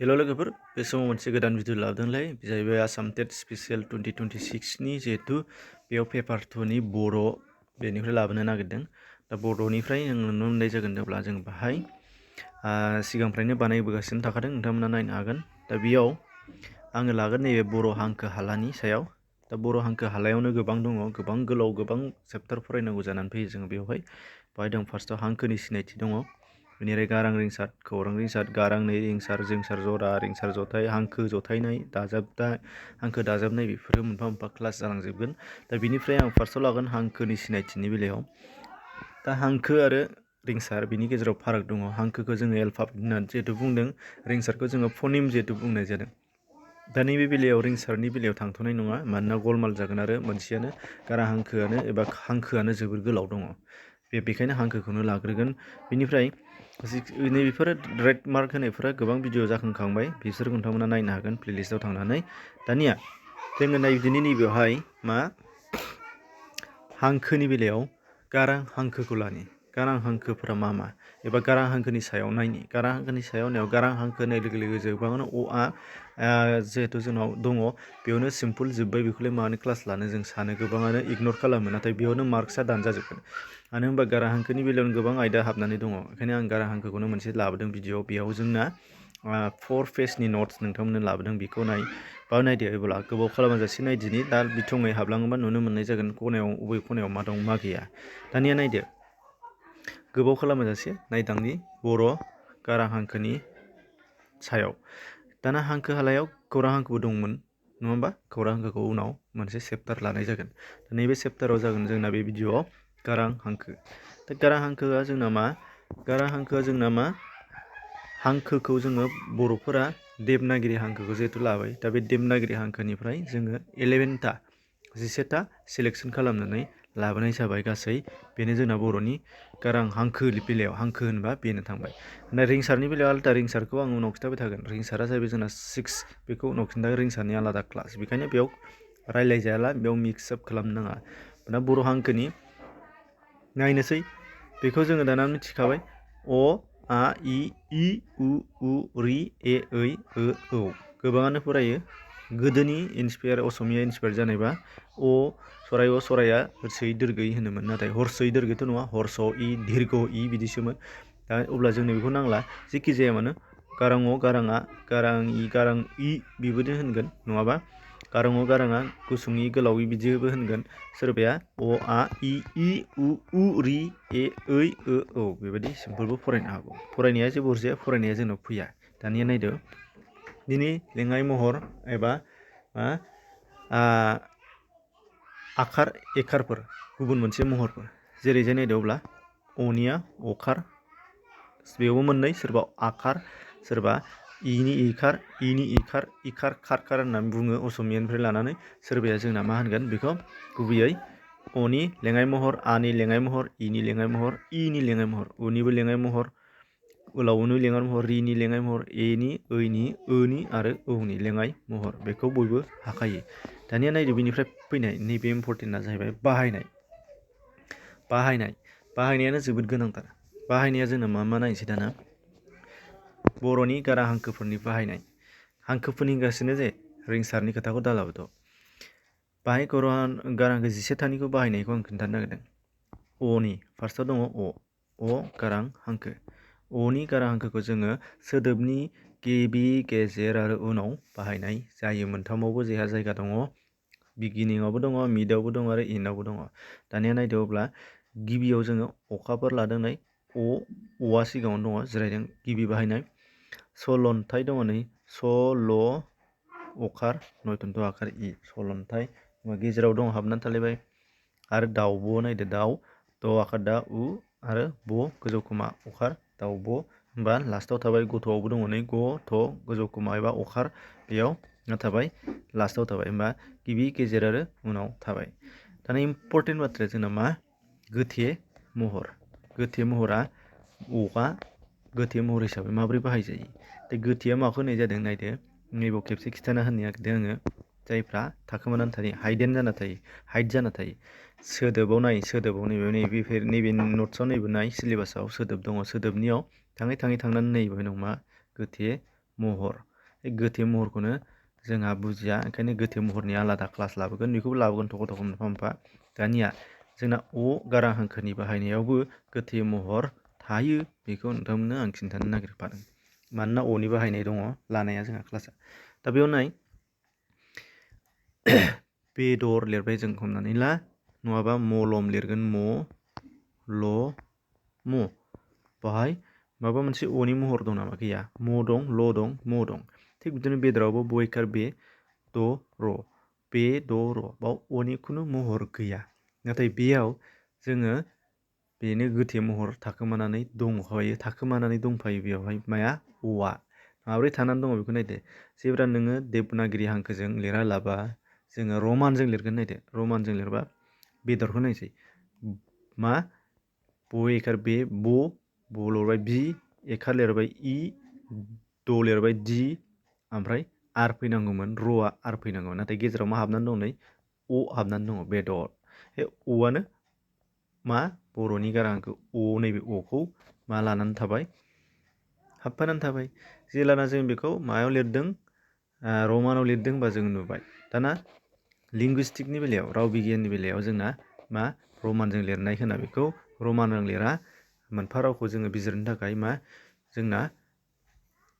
हेल' लोगोफोर बे समाव मोनसे गोदान भिडिअ लाबोदोंलाय बे जाहैबाय आसाम टेट स्पेसियेल 2026नि जिहेथु बेयाव पेपार 2नि बर' बेनिफ्राय लाबोनो नागिरदों दा बर'निफ्राय जों नुनो मोननाय जागोन अब्ला जों बाहाय सिगांनिफ्रायनो बानायबोगासिनो थाखादों नोंथांमोना नायनो हागोन दा बेयाव आङो लागोन नैबे बर' हांखो हालानि सायाव दा बर' हांखो हालायावनो गोबां दङ गोबां गोलाव गोबां चेप्टार फरायनांगौ जानानै फैयो जोङो बेवहाय बाहाय दं फार्स्टआव हांखोनि सिनायथि दङ बेनिफ्राय गारां रिंसार खौरां रिंसार गारांनै रिंसार रिंसार जरा रिंसार जथाय हांखो जथायनाय दाजाबनाय हांखो दाजाबनाय बेफोरो मोनफा मोनफा क्लास जालांजोबगोन दा बिनिफ्राय आं फार्स्टआव लागोन हांखोनि सिनायथिनि बेलायाव दा हांखो आरो रिंसार बिनि गेजेराव फाराग दङ हांखोखौ जोङो एलफाबेट होननानै जिहेतु बुंदों रिंसारखौ जोङो फनिम जिहेतु बुंनाय जादों दा नैबे बेलायाव रिंसारनि बेलायाव थांथ'नाय नङा मानोना गलमाल जागोन आरो मोनसेयानो गारां हांखोआनो एबा हांखोआनो जोबोर गोलाव दङ बेखायनो हांखोखौनो लाग्रोगोन बेनिफ्राय नैबेफोर रेड मार्क होनायफोरा गोबां भिडिअ जाखांखांबाय बिसोर नोंथांमोना नायनो हागोन प्लेलिस्टआव थांनानै दानिया जोङो नायदिनि नैबेयावहाय मा हांखोनि बेलायाव गारां हांखोखौ लानि गारां हांखोफोरा मा एबा गारां हांखोनि सायाव नायनि गारां हांखोनि सायाव नायाव गारां हांखो होननाय लोगो लोगो जोबानो अ जिहेतु जोंनाव दङ बेयावनो सिम्पल जोब्बाय बेखौलाय मानो क्लास लानो जों सानो गोबाङानो इगनर खालामो नाथाय बेयावनो मार्कसआ दानजाजोबगोन मानो होनबा गारां हांखोनि बेलायावनो गोबां आयदा हाबनानै दङ ओंखायनो आं गारां हांखोखौनो मोनसे लाबोदों भिडिअ बेयाव जोंना 4 पेजनि नट्स नोंथांमोननो लाबोदों बेखौ नायदो अब्ला गोबाव खालामाजासे नायदिनि दा बिथङै हाबलाङोबा नुनो मोननाय जागोन खनायाव बबे खनायाव मा दं मा गैया दानिया नायदो गोबाव खालामाजासे नायदांनि बर' गारां हांखोनि सायाव दाना हांखो हालायाव खौरां हांखोबो दंमोन नङा होमबा खौरां हांखोखौ उनाव मोनसे चेप्टार लानाय जागोन नैबे चेप्टाराव जागोन जोंना बे भिडिअआव गारां हांखो दा गारां हांखोआ जोंना मा गारां हांखोआ जोंना मा हांखोखौ जोङो बर'फोरा देबनागिरि हांखोखौ जिहेतु लाबाय दा बे देबनागिरि हांखोनिफ्राय जोङो 11टा 11टा सेलेक्सन खालामनानै लाबोनाय जाबाय गासै बेनो जोंना बर'नि गारां हांखो बेलायाव हांखो होनबा बेनो थांबाय दा रिंसारनि बेलायाव आलदा रिंसारखौ आं उनाव खिन्थाबाय थागोन रिंसारा जाहैबाय जोंना 6 बेखौ उनाव खिन्थागोन रिंसारनि आलादा क्लास बेखायनो बेयाव रायलायजायाला बेयाव मिक्स आप खालामनो नाङा दा बर' हांखोनि नायनोसै बेखौ जोङो दाना मिथिखाबाय अ आ इ उ ऋ ए ऐ ओ औ गोबाङानो फरायो गोदोनि इन्सपायार असमिया इन्सपायार जानायबा अ सराया हरसै दोरगै होनोमोन नाथाय हरसै दोरगैथ' नङा हर्स इ दीर्घ इ बिदिसोमोन दा अब्ला जोंनो बेखौ नांला जेखि जाया मानो गारां अ गाराङा गारां इ बेबायदि होनगोन नङाबा गारां अ गाराङा गुसुं इ गोलाव इ बिदिबो होनगोन सोरबाया अ आ इ उ ऋ ए ऐ ओ औ बेबायदि सिम्पोलबो फरायनो हागौ फरायनाया जेबो अरजाया फरायनाया जोंनाव फैया दानिया नायदो दिनै लेङाइ महर एबा आखार एखारफोर गुबुन मोनसे महरफोर जेरै जाय नायदो अब्ला अनिया अखार बेयावबो मोननै सोरबा आखार सोरबा इनि इखार इनि इखार इखार खारखार होननानै बुङो असमियानिफ्राय लानानै सोरबाया जोंना मा होनगोन बेखौ गुबैयै अनि लेङाइ महर आनि लेङाइ महर इनि लेङाइ महर इनि लेङाइ महर उनिबो लेङाइ महर गोलावनि लेङाइ महर रिनि लेङाइ महर एनि ऐनि ओनि आरो औनि लेङाइ महर बेखौ बयबो हाखायो दानिया नायदो बेनिफ्राय फैनाय नैबे इम्परटेन्टआ जाहैबाय बाहायनायानो जोबोद गोनांथार बाहायनाया जोंना मा नायनोसै दाना बर'नि गारां हांखोफोरनि बाहायनाय हांखोफोरनि गासिनो जे रिंसारनि खोथाखौ दालाबोथ' बाहाय गारां हांखो 11थानिखौ बाहायनायखौ आं खिन्थानो नागिरदों अनि फार्स्टआव दङ अ गारां हांखो अनि गारां हांखोखौ जोङो सोदोबनि गिबि गेजेर आरो उनाव बाहायनाय जायो मोनथामावबो जेहा जायगा दङ बिगिनिङावबो दङ मिडआवबो दङ आरो इन्डआवबो दङ दानिया नायदो अब्ला गिबियाव जोङो अखाफोर लादों नै अआ सिगाङावनो दङ जिरायदों गिबि बाहायनाय सलन्थाइ दङ नै सल' अखार नयतन्थ आखार इ सलन्थाइ गेजेराव दङ हाबनानै थालायबाय आरो दाउब' नायदो दाउ द आखार दा उ आरो ब गोजौ खमा अखार दाउब' होमबा लास्टआव थाबाय गथ'आवबो दङ नै ग' थ' गोजौ खमा एबा अखार बेयाव थाबाय लास्टआव थाबाय होमबा गिबि गेजेर आरो उनाव थाबाय दाना इम्परटेन्ट बाथ्राया जोंना मा गोथे महरा अआ गोथे महर हिसाबै माबोरै बाहायजायो दा गोथेया माखौ होनाय जादों नायदो नैबाव खेबसे खिन्थाना होनो नागिरदों आङो जायफ्रा थाखोमानानै थायो हाइड जाना थायो सोदोबाव नैबे नट्सआव नैबे नाय सिलेबासाव सोदोब दङ सोदोबनियाव थाङै थांनानै नैबे दं मा गोथे महर गोथे महरखौनो जोंहा बुजिया, ओंखायनो गोथे महरनि आलादा क्लास लाबोगोन, बेखौबो लाबोगोन थख' थख' मोनफा मोनफा। दानिया जोंना अ गारां हांखोनि बाहायनायावबो गोथे महर थायो, बेखौ नोंथांमोननो आं खिन्थानो नागिरफादों। मानोना अनि बाहायनाय दङ लानाया जोंहा क्लासा। दा बेयाव नाय बेदर लिरबाय जों हमनानै ला, नङाबा मलम लिरगोन म ल म। बाहाय माबा मोनसे अनि महर दं नामा? गैया। म दं, ल दं, म दं। थिग बिदिनो बेदरावबो बयखार बे द र, बे द र, बाव अनि खुनु महर गैया। नाथाय बेयाव जोङो बेनो गोथे महर थाखोमानानै दंफायो बेवहाय माया? अआ। माब्रै थानानै दङ बेखौ नायदो। जेब्ला नोङो देबनागिरि हांखोजों लिरालाबा जोङो रमानजों लिरगोन, नायदो। रमानजों लिरबा बेदरखौ नायसै मा? बयखार बे ब लिरबाय बि, एखार लिरबाय इ, द लिरबाय दि, ओमफ्राय आर फैनांगौमोन, रआ आर फैनांगौमोन। नाथाय गेजेराव मा हाबनानै दं? नै अ हाबनानै दङ, बेदर। बे अआनो मा? बर'नि गारां हांखो अ, नैबे अखौ मा लानानै थाबाय? हाबफानानै थाबाय। जेलाना जों बेखौ मायाव लिरदों? रमानाव लिरदों, होनबा जों नुबाय। दाना लिंगुइस्टिकनि बेलायाव, राव बिगियाननि बेलायाव जोंना मा? रमानजों लिरनाय होना बेखौ रमानजों लिरा। मोनफा रावखौ जोङो बिजिरनो थाखाय मा? जोंना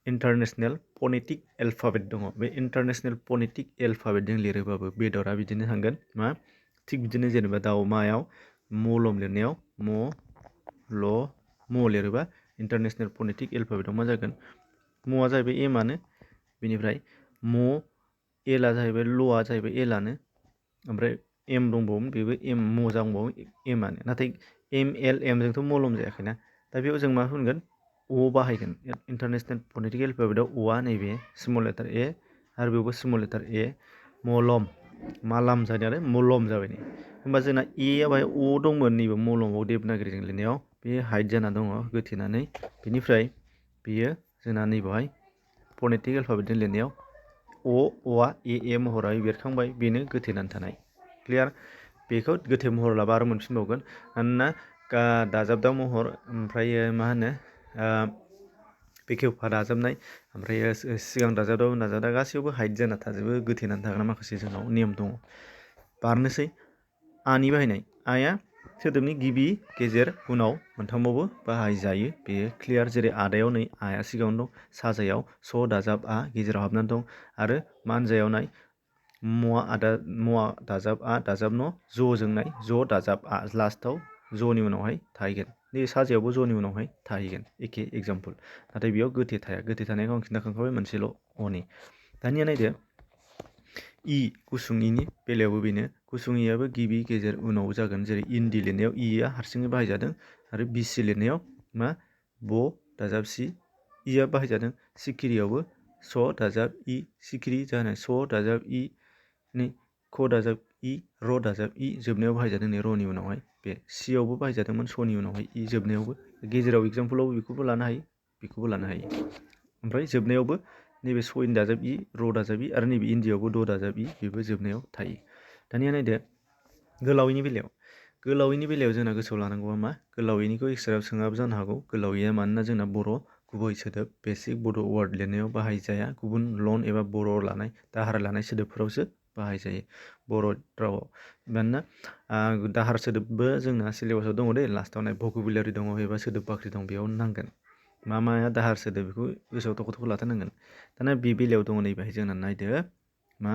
इन्टारनेसनेल फनेटिक एलफाबेट दङ। बे इन्टारनेसनेल फनेटिक एलफाबेटजों लिरोबाबो बेदरा बिदिनो थांगोन मा? थिग बिदिनो जेनेबा दाउमायाव मलम लिरनायाव म ल म लिरोबा इन्टारनेसनेल फनेटिक एलफाबेटआव मा जागोन? मआ जाहैबाय एमआनो, बेनिफ्राय म, एलआ जाहैबाय लआ जाहैबाय एलआनो, ओमफ्राय एम दंबावोमोन, बेबो एम म दंबावो एमआनो। नाथाय एम एल एमजोंथ' मलम जायाखैना। दा बेयाव जों मा होनगोन? अ बाहायगोन। इन्टारनेसनेल फनेटिक एलफाबेटआव अआ नैबे स्मल लेटार ए, आरो बेयावबो स्मल लेटार ए। मलम, मालाम जादों आरो मलम जाबाय नै। होमबा जोंना ए बाहाय अ दंमोन नैबे मलमाव देबनागिरिजों लिरनायाव, बे हाइट जाना दङ गोथेनानै। बेनिफ्राय बेयो जोंना नैबेहाय फनेटिक एलफाबेटजों लिरनायाव अआ ए महरा बेरखांबाय, बेनो गोथेनानै थानाय। क्लियार? बेखौ गोथे महर लाबा आरो मोनफिनबावगोन। मानोना दाजाबदाव महर, ओमफ्रायो मा होनो बेखेवफा दाजाबनाय, ओमफ्राय सिगां दाजाबदाव उन दाजाबदाव गासैयावबो हाइट जाना थाजोबो, गोथेनानै थाग्रा माखासे जोंनाव नेम दङ। बारनोसै आनि बाहायनाय। आया सोदोबनि गिबि, गेजेर, उनाव मोनथामावबो बाहायजायो, बेयो क्लियार। जेरै आदायाव नै आया सिगाङावनो दं, साजायाव स दाजाब आ गेजेराव हाबनानै दं, आरो मानजायाव नाय मआ दाजाब आ दाजाब न, ज'जों नाय ज दाजाब आ, लास्टआव ज'नि उनावहाय थाहैगोन। नै साजायावबो ज'नि उनावहाय थाहैगोन, एखे एग्जाम्पल। नाथाय बेयाव गोथे थाया। गोथे थानायखौ आं खिन्थाखांखाबाय मोनसेल' अनि। दानिया नायदो इ, गुसुं इनि बेलायावबो बेनो। गुसुं इयाबो गिबि, गेजेर, उनाव जागोन। जेरै इन्दि लिरनायाव इया हारसिङै बाहायजादों, आरो बिसि लिरनायाव मा? ब दाजाब सि, इया बाहायजादों। सिखिरियावबो स दाजाब इ, सिखिरि जानाय स दाजाब इ, नै ख दाजाब इ, र दाजाब इ, जोबनायाव बाहायजादों नै रनि उनावहाय। बे सियावबो बाहायजादोंमोन सनि उनावहाय इ, जोबनायावबो। गेजेराव एग्जाम्पलावबो बेखौबो लानो हायो, बेखौबो लानो हायो। ओमफ्राय जोबनायावबो नैबे सनि दाजाब इ, र दाजाब इ, आरो नैबे इन्दियावबो द दाजाब इ, बेबो जोबनायाव थायो। दानिया नायदो गोलावैनि बेलायाव। गोलावैनि बेलायाव जोंना गोसोआव लानांगौआ मा? गोलावैनिखौ एक्सट्रायाव सोङाबो जानो हागौ। गोलावैया मानोना जोंना बर' गुबै सोदोब, बेसिक बड' वार्ड लिरनायाव बाहायजाया। गुबुन लन एबा बर' लानाय, दाहार लानाय सोदोबफोरावसो बाहायजायो बर' रावाव। मानोना दाहार सोदोबबो जोंना सिलेबासाव दङ दे, लास्टाव नाय भकेबुलारि दङ एबा सोदोब बाख्रि दं, बेयाव नांगोन। मा माया दाहार सोदोब बेखौ गोसोआव थख' थख' लाथारनांगोन। दाना बे बेलायाव दङ नैबेहाय जोंना नायदो मा?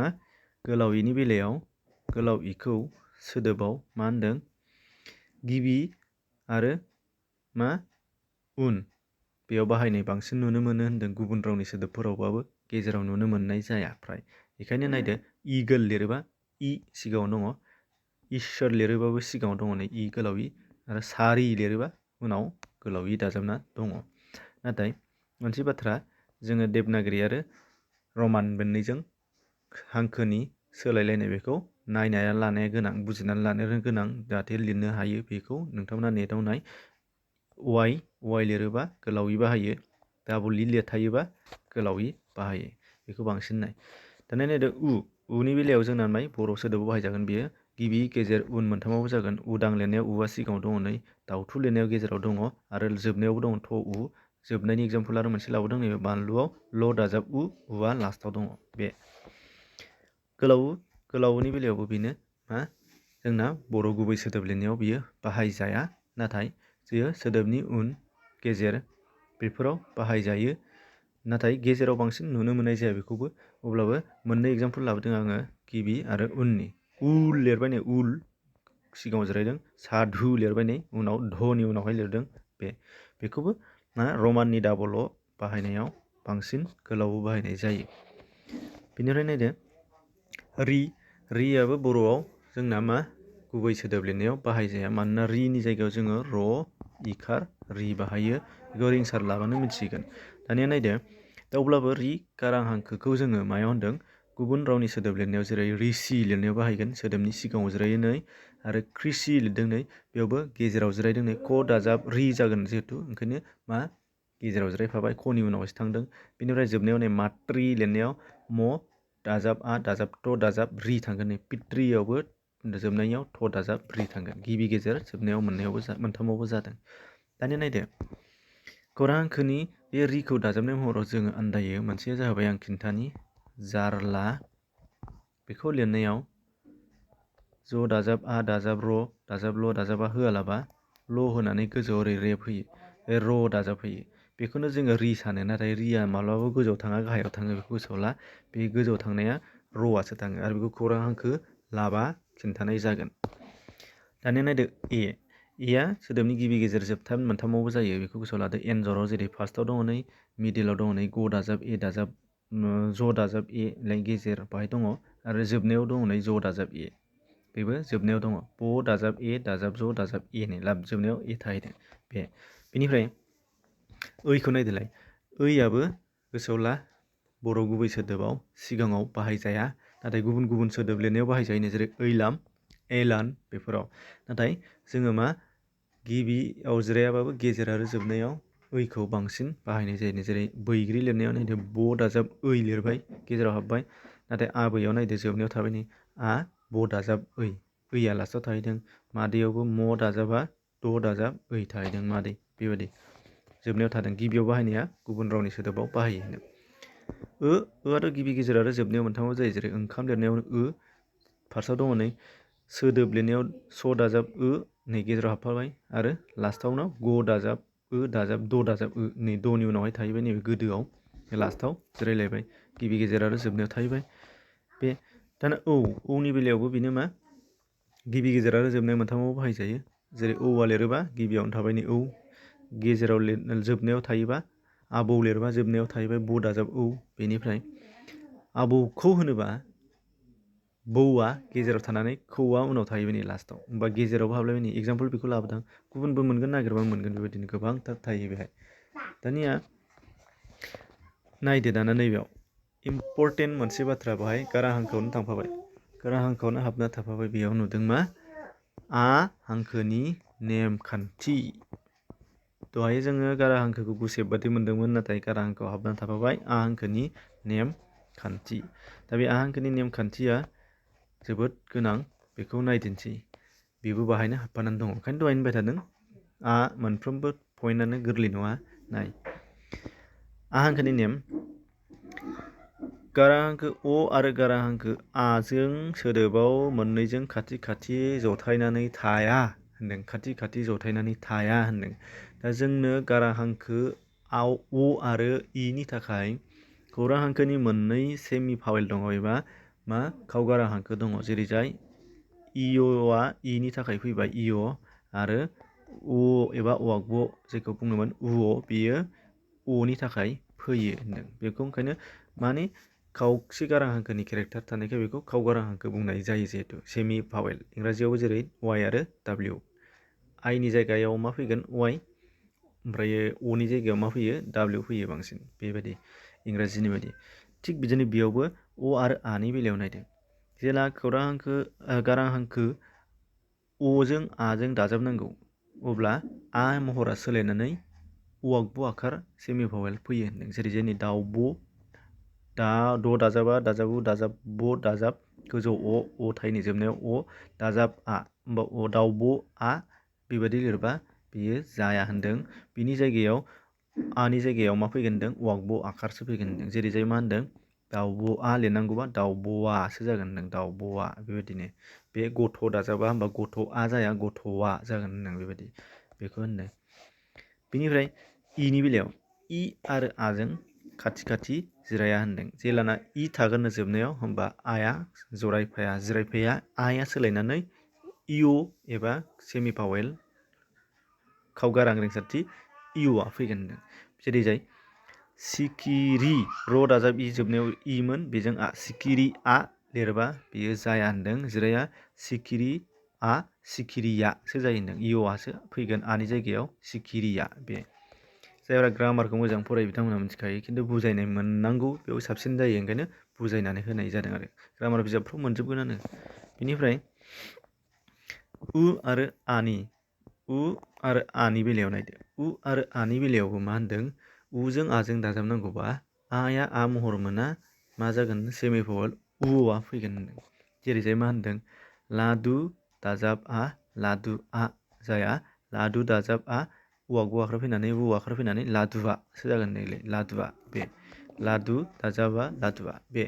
गोलाव इनि बेलायाव गोलाव इखौ सोदोबाव मा होनदों? गिबि आरो मा? उन, बेयाव बाहायनाय बांसिन नुनो मोनो होनदों। गुबुन रावनि सोदोबफोरावबाबो गेजेराव नुनो मोननाय जाया फ्राय। बेखायनो नायदो इगोल लिरोबा इ सिगाङाव दङ, इसोर लिरोबाबो सिगाङाव दङ नै इ गोलाव इ, आरो सारि लिरोबा उनाव गोलाव इ दाजाबना दङ। नाथाय मोनसे बाथ्रा, जोङो देबनागिरि आरो रमान मोननैजों हांखोनि सोलायलायनाय बेखौ नायनाया लानाया गोनां, बुजिनानै लानो गोनां, जाहाथे लिरनो हायो। बेखौ नोंथांमोना नेटआव नाय। वाइ लिरोबा गोलाव इ बाहायो, डाबल इ थायोबा गोलाव इ बाहायो, बेखौ बांसिन नाय। दाना नायदो उनि बेलायाव जोंना नाय बर' सोदोबाव बाहायजागोन बेयो। गिबि, गेजेर, उन मोनथामावबो जागोन। उदां लिरनायाव उआ सिगाङाव दङ नै, दाउथु लिरनायाव गेजेराव दङ, आरो जोबनायावबो दङ थ उ, जोबनायनि एग्जाम्पल आरो मोनसे लाबावदों नैबे बानलुआव ल दाजाब उआ लास्टआव दङ बे गोलावनि बेलायावबो बेनो मा जोंना बर' गुबै सोदोब लिरनायाव बियो बाहायजाया नाथाय बेयो सोदोबनि उन गेजेर बेफोराव बाहायजायो नाथाय गेजेराव बांसिन नुनो मोननाय जाया बेखौबो अब्लाबो मोननै एग्जाम्पल लाबोदों आङो गिबि आरो उननि उल लिरबाय नै उल सिगाङाव जिरायदों साधु लिरबाय नै उनाव धनि उनावहाय लिरदों बेखौबो मा रमाननि डाबल बाहायनायाव बांसिन गोलाव बाहायनाय जायो बेनिफ्राय नायदो रियाबो बर'आव जोंना मा गुबै सोदोब लिरनायाव बाहायजाया मानोना रिनि जायगायाव जोङो र इकार रि बाहायो बेखौ रिंसार लाबानो मिथिगोन दानिया नायदो दा अब्लाबो रि गारां हांखोखौ जोङो मायाव होनदों गुबुन रावनि सोदोब लिरनायाव जेरै ऋषि लिरनायाव बाहायगोन सोदोबनि सिगाङाव जिरायो नै आरो कृषि लिरदों नै बेयावबो गेजेराव जिरायदों नै क दाजाब रि जागोन जिहेथु ओंखायनो मा गेजेराव जिरायफाबाय खनि उनावसो थांदों बेनिफ्राय जोबनायाव नै मात्रि लिरनायाव म दाजाब आ दाजाब ट दाजाब रि थांगोन नै पित्रियावबो जोबनायाव थ दाजाब रि थांगोन गिबि गेजेर जोबनायाव मोनथामावबो जादों दानिया नायदो खौरां हांखोनि बे रिखौ दाजाबनाय महराव जोङो आन्दायो मोनसेया जाहैबाय आं खिन्थानि जारला बेखौ लिरनायाव ज दाजाब आ दाजाब र दाजाब ल दाजाबा होआलाबा ल होनानै गोजौआव ओरै रेप होयो र दाजाब होयो बेखौनो जोङो रि सानो नाथाय रिया माब्लाबाबो गोजौआव थाङा गाहायाव थाङो बेखौ गोसोआव ला बे गोजौआव थांनाया रआसो थाङो आरो बेखौ खौरां हांखो लाबा खिन्थानाय जागोन दानिया नायदो एआ सोदोबनि गिबि गेजेर जोबथा मोनथामावबो जायो बेखौ गोसोआव लादो एन्जराव जेरै फार्स्टआव दङ नै मिडिलाव दङ नै ग दाजाब ए दाजाब ज दाजाब ए लाइ गेजेर बाहाय दङ आरो जोबनायाव दङ नै ज दाजाब ए बेबो जोबनायाव दङ ब दाजाब ए दाजाब ज दाजाब ए नै लाब जोबनायाव ए थाहैदों बेनिफ्राय ओइखौ नायदोलाय ओइआबो गोसोआव ला बर' गुबै सोदोबाव सिगाङाव बाहायजाया नाथाय गुबुन गुबुन सोदोब लिरनायाव बाहायजायो जेरै ओइलाम एलान बेफोराव नाथाय जोङो मा गिबियाव जिरायाबाबो गेजेर आरो जोबनायाव ओइखौ बांसिन बाहायनाय जायो जेरै बैग्रि लिरनायाव नायदो ब दाजाब ओइ लिरबाय गेजेराव हाबबाय नाथाय आबैयाव नायदो जोबनायाव थाबाय नै आ ब दाजाब ओइया लास्टआव थाहैदों मादैयावबो म दाजाबा द दाजाब ओइ थाहैदों मादै बेबायदि जोबनायाव थादों गिबियाव बाहायनाया गुबुन रावनि सोदोबाव बाहायो आथ' गिबि गेजेर आरो जोबनायाव मोनथामाव जायो जेरै ओंखाम लिरनायाव फार्स्टआव दङ नै सोदोब लिरनायाव स दाजाब नै गेजेराव हाबफाबाय आरो लास्टावनो ग दाजाब दाजाब द दाजाब नै दनि उनावहाय थाहैबाय नैबे गोदोआव लास्टाव जिरायलायबाय गिबि गेजेर आरो जोबनायाव थाहैबाय बे दाना औनि बेलायावबो बेनो मा गिबि गेजेर आरो जोबनाय मोनथामाव बाहायजायो जेरै औवा लिरोबा गिबियावनो थाबाय नै गेजेराव जोबनायाव थायोबा आबौ लिरबा जोबनायाव थाहैबाय ब दाजाब बेनिफ्राय आबौखौ होनोबा बौआ गेजेराव थानानै खौआ उनाव थाहैबाय नै लास्टाव होमबा गेजेरावबो हाबलायबाय नै एग्जाम्पल बेखौ लाबोदों गुबुनबो मोनगोन नागिरबाबो मोनगोन बेबायदिनो गोबांथार थायो बेहाय दानिया नायदो दाना नैबेयाव इम्परटेन्ट मोनसे बाथ्रा बाहाय गारां हांखोआवनो थांफाबाय गारां हांखोआवनो हाबना थाफाबाय बेयाव नुदों मा आ हांखोनि नेमखान्थि दहाय जोङो गारां हांखोखौ गुसेब बादि मोन्दोंमोन नाथाय गारां हांखोआव हाबनानै थाफाबाय आ हांखोनि नेमखान्थि दा बे आ हांखोनि नेमखान्थिया जोबोद गोनां बेखौ नायदिनसै बेबो बाहायनो हाबफानानै दङ ओंखायनो दहाय होनबाय थादों मोनफ्रोमबो पइन्टआनो गोरलै नङा नाय आ हांखोनि नेम गारां हांखो आरो गारां हांखो आजों सोदोबाव मोननैजों खाथि खाथि जथायनानै थाया होनदों खाथि खाथि जथायनानै थाया होनदों दा जोंनो गारां हांखो आरो इनि थाखाय खौरां हांखोनि मोननै सेमि भावेल दङ एबा मा खावगारां हांखो दङ जेरै जाय इअआ इनि थाखाय फैबाय इअ आरो एबा अवागब जायखौ बुङोमोन बेयो अनि थाखाय फैयो होनदों बेखौ ओंखायनो माने खावसे गारां हांखोनि केरेक्टार थानायखाय बेखौ खावगारां हांखो बुंनाय जायो जिहेतु सेमि भावेल इंराजियावबो जेरै वाइ आरो डाब्लिउ आइनि जायगायाव मा फैगोन वाइ ओमफ्रायो अनि जायगायाव मा फैयो डाब्लिउ फैयो बांसिन बेबायदि इंराजिनि बायदि थिग बिदिनो बेयावबो आरो आनि बेलायाव नायदों जेला खौरां हांखो गारां हांखो अजों आजों दाजाबनांगौ अब्ला आ महरा सोलायनानै अवागब आखार सेमि भावेल फैयो होनदों जेरै जोंनि दाउब द दाजाबा दाजाबु दाजाब ब दाजाब गोजौ अ थाइनि जोबनायाव दाजाब आ होमबा दाउब आ बेबायदि लिरबा बियो जाया होनदों बिनि जायगायाव आनि जायगायाव मा फैगोन होनदों वाकब आखारसो फैगोन होनदों जेरै जाय मा होनदों दाउब'आ लिरनांगौबा दाउब'आसो जागोन होनदों दाउब'आ बेबायदिनो बे गथ' दाजाबा होमबा गथ'आ जाया गथ'आ जागोन होनदों बेबायदि बेखौ होनदों बेनिफ्राय इनि बेलायाव इ आरो आजों खाथि खाथि जिराया होनदों जेलाना इ थागोननो जोबनायाव होमबा आया जरायफाया जिरायफाया आया सोलायनानै इअ एबा सेमि पावेल खावगारां रिंसारथि इअआ फैगोन होनदों जेरै जाय सिखिरि र' दाजाब इ जोबनायाव इमोन बेजों आ सिखिरि आ लिरबा बेयो जाया होनदों जिराया सिखिरि आ सिखिरियासो जायो होनदों इअआसो फैगोन आनि जायगायाव सिखिरिया बे जायफ्रा ग्रामारखौ मोजां फरायो बिथांमोनहा मिथिखायो खिन्थु बुजायनाय मोननांगौ बेयाव साबसिन जायो ओंखायनो बुजायनानै होनाय जादों आरो ग्रामार बिजाबफ्राव मोनजोबगोनानो बेनिफ्राय उ आरो आनि उ आरो आनि बेलायाव नायदो उ आरो आनि बेलायावबो मा होनदों उजों आजों दाजाबनांगौबा आया आ महर मोना मा जागोन सेमि पावेल उआ फैगोन होनदों जेरै जाय मा होनदों लादु दाजाब आ लादु आ जाया लादु दाजाब आ औवा आखार फैनानै उ आखार फैनानै लादुआसो जागोन नैलाय लादुआ बे लादु दाजाबा लादुआ बे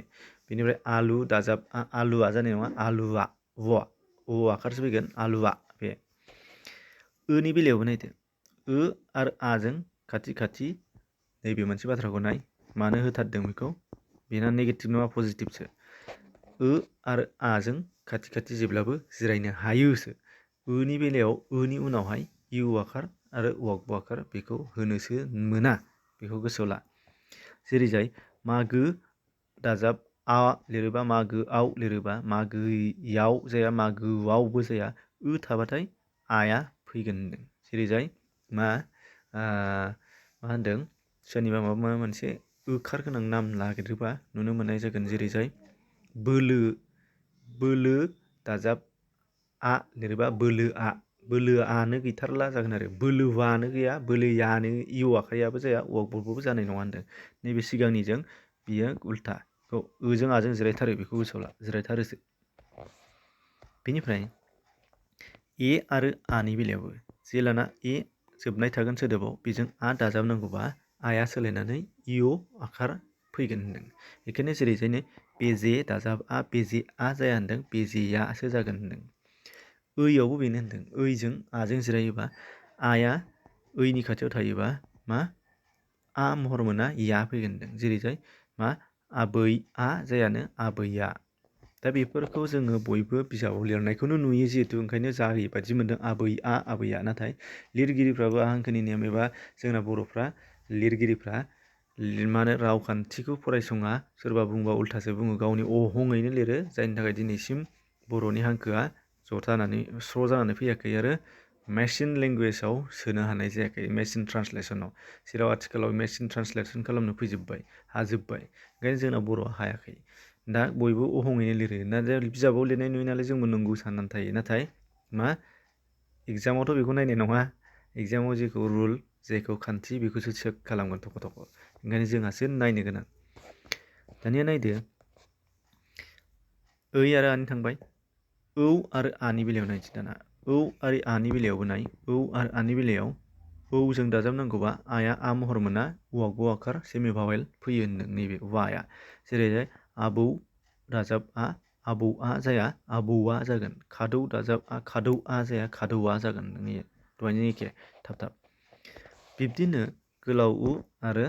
बेनिफ्राय आलु दाजाब आ आलुआ जानाय नङा आलुआ व आखारसो फैगोन आलुआ बे ओनि बेलायावबो नायदो ओ आरो आजों खाथि खाथि नैबे मोनसे बाथ्राखौ नाय मानो होथारदों बेखौ बेना नेगेटिभ नङा पजिटिभसो आरो आजों खाथि खाथि जेब्लाबो जिरायनो हायोसो ओनि बेलायाव ओनि उनावहाय इउ आखार आरो वाकब आखार बेखौ होनोसो मोना बेखौ गोसोआव ला जेरै जाय मागो दाजाब आ लिरोबा मागोआव लिरोबा मागोयाव जाया मागोआवबो जाया थाबाथाय आया फैगोन होनदों जेरै जाय मा होनदों सोरनिबा माबा मोनसे ओखार गोनां नाम नागिरोबा नुनो मोननाय जागोन जेरै जाय बोलो दाजाब आ लिरोबा बोलोआनो गैथारला जागोन आरो बोलोआनो गैया बोलोयानो इउ आखायाबो जाया वाकबबो जानाय नङा होनदों नैबे सिगांनिजों बियो उल्था ओजों आजों जिरायथारो बेखौ गोसोआव ला जिरायथारोसो बेनिफ्राय ए आरो आनि बेलायावबो जेलाना ए जोबनाय थागोन सोदोबाव बेजों आ दाजाबनांगौबा आया सोलायनानै इअ आखार फैगोन होनदों बेखायनो जेरै जायनो बेजे दाजाब आ बेजे आ जाया होनदों बेजेयासो जागोन होनदों ओइयावबो बेनो होनदों ओइजों आजों जिरायोबा आया ओइनि खाथियाव थायोबा मा आ महर मोना या फैगोन होनदों जेरै जाय मा आबैआ जायानो आबैया दा बेफोरखौ जोङो बयबो बिजाबाव लिरनायखौनो नुयो जिहेतु ओंखायनो जाहोयो बादि मोनदों आबैया नाथाय लिरगिरिफ्राबो हांखोनि नेम एबा जोंना बर'फ्रा लिरगिरिफ्रा मा होनो रावखान्थिखौ फरायसङा सोरबा बुंबा उल्थासो बुङो गावनि अहङैनो लिरो जायनि थाखाय दिनैसिम बर'नि हांखोआ स्र' जानानै फैयाखै आरो मेसिन लेंगुवेजाव सोनो हानाय जायाखै मेसिन ट्रान्सलेसनाव जेराव आथिखालाव मेसिन ट्रान्सलेसन खालामनो फैजोब्बाय हाजोब्बाय ओंखायनो जोंना बर'आ हायाखै दा बयबो अहङैनो लिरो ना बिजाबाव लिरनाय नुयो नालाय जोंबो नंगौ साननानै थायो नाथाय मा एगजामावथ' बेखौ नायनाय नङा एगजामाव जेखौ रुल जेखौ खान्थि बेखौसो चेक खालामगोन थख' ओंखायनो जोंहासो नायनो गोनां दानिया नायदो ओइ आरो आनि थांबाय औ आरो आनि बेलायाव नायसै दाना औ आरो आनि बेलायावबो नाय औ आरो आनि बेलायाव औ जों दाजाबनांगौबा आया आ महर मोना वाकब आखार सेमि भावेल फैयो होनदों नैबे वाया जेरै आबौ दाजाब आ आबौआ जाया आबौआ जागोन खादौ दाजाब आ खादौआ जाया खादौआ जागोन दहायनि एखे थाब बिब्दिनो गोलाव उ आरो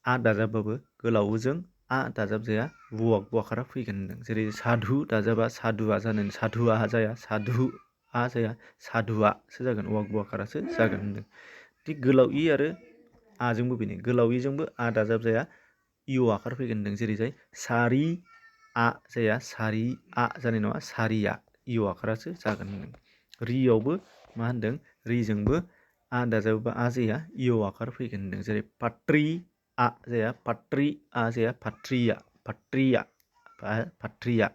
आ दाजाबबाबो गोलाव उजों आ दाजाब जाया वाकब आखारा फैगोन होनदों जेरै साधु दाजाबा सादुआ जानो साधुआ जाया साधुआ जाया साधुआसो जागोन वाकब आखारासो जागोन होनदों थिग गोलाव इ आरो आजोंबो बेनो गोलाव इजोंबो आ दाजाब जाया इअ आखार फैगोन होनदों जेरै जाय सारि आ जाया सारि आ जानाय नङा सारिया इअ आखारासो जागोन होनदों रियावबो मा होनदों रिजोंबो आ दाजाबोबा आ जाया इअ आखार फैगोन होनदों जेरै पाट्रि आ जाया पाट्रि आ जाया पाट्रिया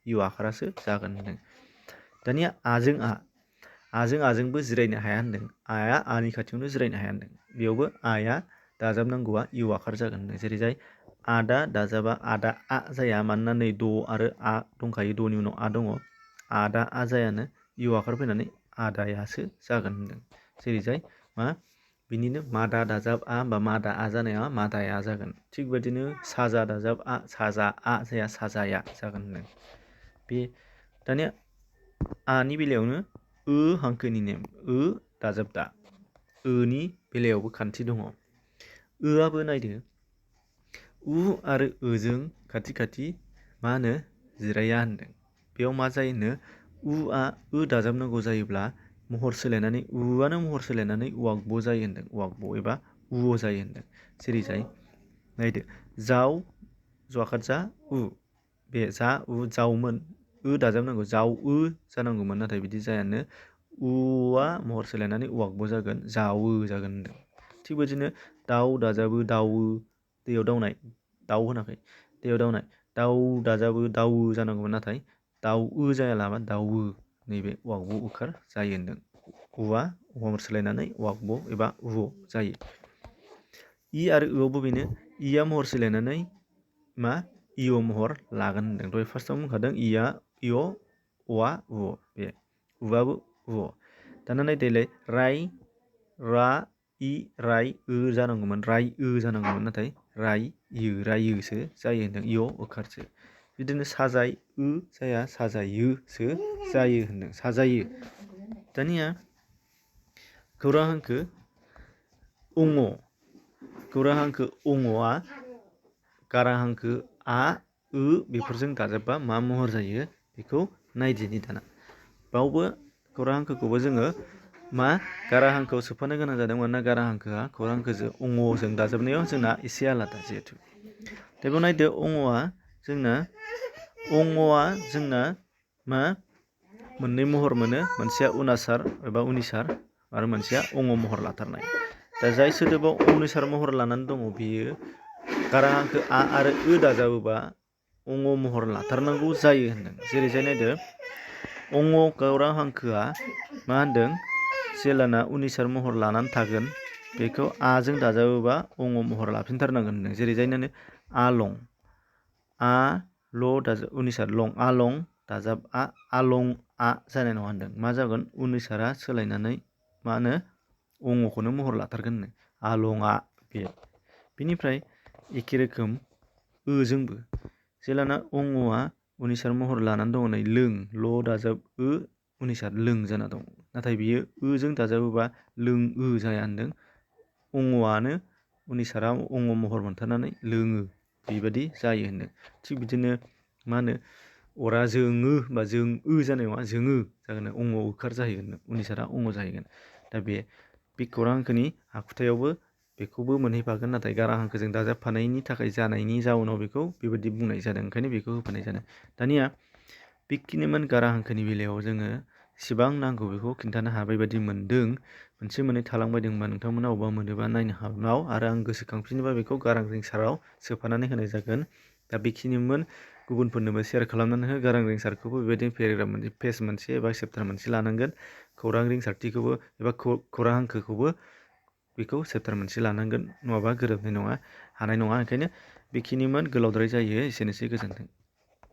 इअ आखारासो जागोन होनदों दानिया आजों आजोंबो जिरायनो हाया होनदों आया आनि खाथियावनो जिरायनो हाया होनदों बेयावबो आया दाजाबनांगौआ इउ आखार जागोन होनदों जेरै जाय आदा दाजाबा आदा आ जाया मानोना नै द आरो आ दंखायो दनि उनाव आ दङ आदा आ जायानो इउ आखार फैनानै आदायासो जागोन होनदों जेरै जाय मा बिनिनो मादा दाजाब आ बा मादा आ जानाया मादाया जागोन। थिग बेबायदिनो साजा दाजाब आ साजा आ जाया साजाया जागोन होनदों। बे दानिया आनि बेलायावनो हांखोनि नेम दाजाब दा नि बेलायावबो खान्थि दङ। आबो नायदो आरो जों खाथि खाथि मा होनो जिराया होनदों। बेयाव मा जायोनो आ दाजाबनांगौ जायोब्ला महर सोलायनानै आनो महर सोलायनानै वागब जायो होनदों। वागब एबा जायो होनदों। जेरै जाय नायदो जाव जखाद जा बे जा जावमोन दाजाबनांगौ जाव जानांगौमोन नाथाय बिदि जायानो आ महर सोलायनानै वागब जागोन जावो जागोन होनदों। थिग बिदिनो दाउ दाजाबो दावो दैयाव दावनाय दाउ होनाखै दैयाव दावनाय दाउ दाजाबो दावो जानांगौमोन नाथाय दाउ जायालाबा दावो नैबे वागब उखार जायो होनदों। आ महर सोलायनानै वागब एबा जायो। आरो आवबो बेनो आ महर सोलायनानै मा महर लागोन होनदों। दहाय फार्स्टआव बुंखादों आ औवा बे आबो दाना नायदोलाय राय रा राय जानांगौमोन राय जानांगौमोन नाथाय रायोसो जायो होनदों ओखारसो। बिदिनो साजाय जाया साजायोसो जायो होनदों साजायो। दानिया खौरां हांखो खौरां हांखो आ गारां हांखो आ बेफोरजों दाजाबबा मा महर जायो बेखौ नायदिनि दाना। बावबो खौरां हांखोखौबो जोङो मा गारां हांखोआव सोफानो गोनां जादों। मानोना गारां हांखोआ खौरां हांखोजों जों दाजाबनायाव जोंना एसे आलादा जिहेथु। दा बेयाव नायदो जोंना मा मोननै महर मोनो मोनसेया उनासार एबा उनिसार आरो मोनसेया महर लाथारनाय। दा जाय सोदोबाव उनिसार महर लानानै दङ बेयो गारां हांखो आ आरो दाजाबोबा महर लाथारनांगौ जायो होनदों। जेरै जाय नायदो खौरां हांखोआ मा होनदों जेलाना उनिसार महर लानानै थागोन बेखौ जों दाजाबोबा महर लाफिनथारनांगोन होनदों। जेरै जाय नायदो आलं उनिसार लं आलं दाजाब आलं जानाय नङा होनदों। मा जागोन उनिसारा सोलायनानै मा होनो खौनो महर लाथारगोन होनदों आलङा बे। बिनिफ्राय एखे रोखोम जोंबो जेलाना उनिसार महर लानानै दङ नै लों दाजाब उनिसार लों जाना दं। नाथाय बियो जों दाजाबोबा लों जाया होनदों। आनो उनिसारा महर मोनथारनानै लोङो बेबायदि जायो होनदों। थिग बिदिनो मा होनो अरा जोङो बा जों जानाय नङा जोङो जागोन उखार जाहैगोन उनिसारा जाहैगोन। दा बे खौरां हांखोनि आखुथायावबो बेखौबो मोनहैफागोन। नाथाय गारां हांखोजों दाजाबफानायनि थाखाय जानायनि जाउनाव बेखौ बेबायदि बुंनाय जादों। ओंखायनो बेखौ होफानाय जादों। दानिया बेखिनिमोन गारां हांखोनि बेलायाव जोङो इसिबां नांगौ बेखौ खिन्थानो हाबाय बायदि मोनदों। मोनसे मोननै थालांबायदोंबा नोंथांमोना अबेबा मोनोबा नायनो हागोन आरो आं गोसोखांफिनोबा बेखौ गारां रिंसाराव सोफानानै होनाय जागोन। दा बेखिनिमोन गुबुनफोरनोबो सेयार खालामनानै हो। गारां रिंसारखौबो बेबायदिनो पेराग्राफ मोनसे पेज मोनसे एबा सेप्टार मोनसे लानांगोन। खौरां रिंसारथिखौबो एबा खौरां हांखोखौबो बेखौ सेप्टार मोनसे लानांगोन नङाबा गोरोबनाय नङा हानाय नङा। ओंखायनो बेखिनिमोन गोलावद्राय जायो एसेनोसै गोजोन्थों।